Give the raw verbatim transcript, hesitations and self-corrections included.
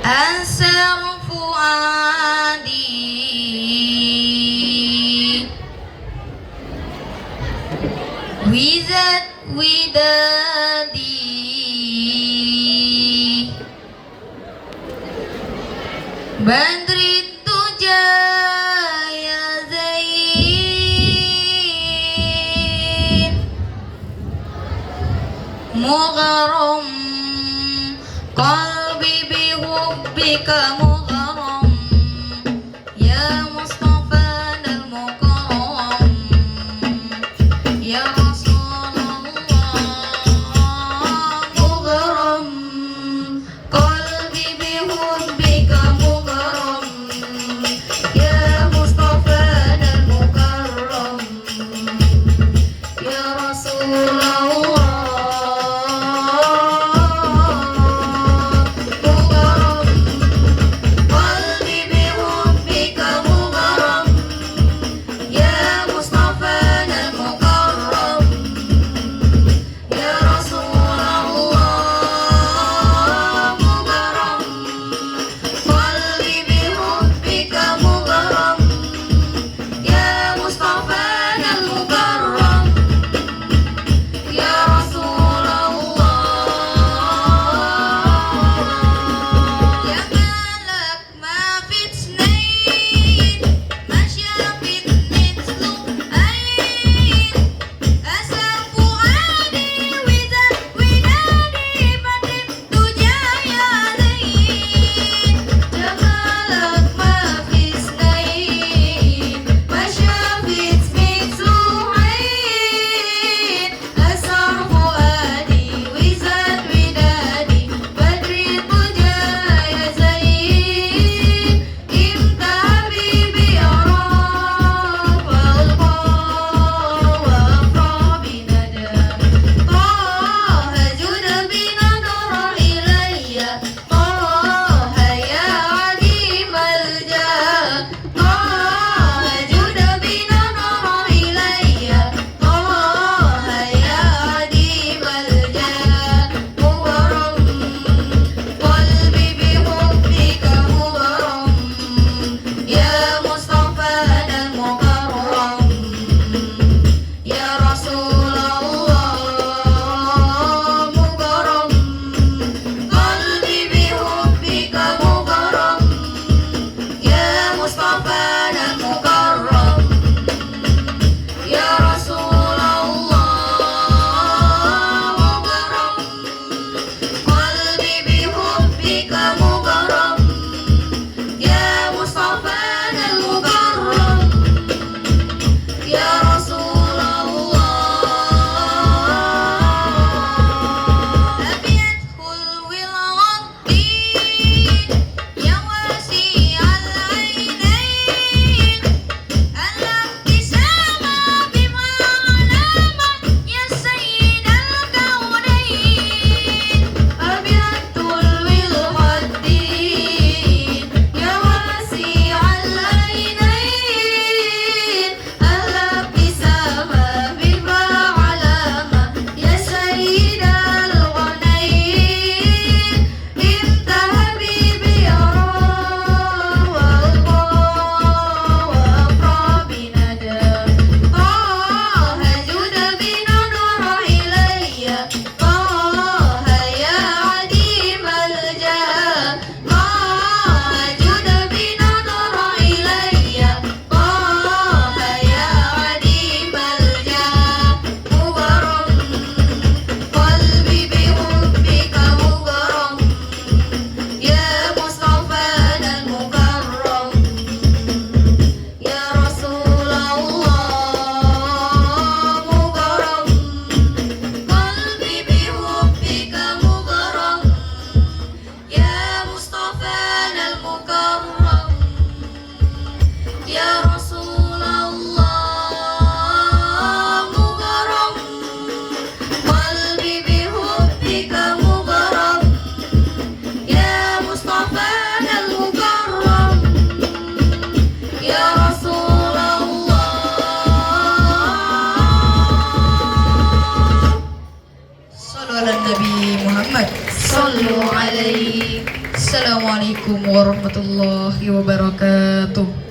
أسر فؤادي وزاد ودادي بدر الدجى يا زين مغرم قلبي بحبك مغرم يا مصطفانا المكرم يا رسول الله مغرم قلبي بحبك مغرم يا مصطفانا المكرم يا رسول الله مغرم قلبي بحبك مغرم يا مصطفانا المكرم يا رسول الله مغرم قلبي بحبك مغرم يا مصطفانا المكرم يا رسول الله يا ملك ما في اثنين ما شافت مثله عين أسر فؤادي وزاد ودادي بدر الدجى يا زين جمالك ما في اثنين ما شافت مثله عين أسر فؤادي وزاد ودادي بدر الدجى يا زين انت حبيبي أرى وألقى وأفرح بندى طه جد بنظرة إلي طه يا عظيم الجاه طه جد بنظرة إلي طه يا عظيم الجاه مغرم قلبي بحبك مغرم يا مصطفانا المكرم يا رسول الله مغرم قلبي بحبك مغرم يا مصطفانا المكرم يا رسول الله مغرم قلبي بحبك مغرم يا مصطفانا المكرم يا رسول الله أبيض خلو الغدين يا واسع العينين الابتسامة بما علامة يا سيد الكونين أبيض خلو الغدين يا واسع العينين الابتسامة بما علامة يا سيد الغنين انت حبيبي أرى وألقى وأفرح بندى طه جد بنظرة إلي طه يا عظيم الجاه طه جد بنظرة إلي طه يا عظيم الجاه مغرم قلبي بحبك مغرم يا مصطفانا المكرم يا رسول الله مغرم قلبي بحبك مغرم يا مصطفانا المكرم يا رسول الله مغرم قلبي بحبك مغرم يا مصطفانا المكرم يا رسول الله صلوا على النبي محمد صلوا عليه Assalamualaikum warahmatullahi wabarakatuh.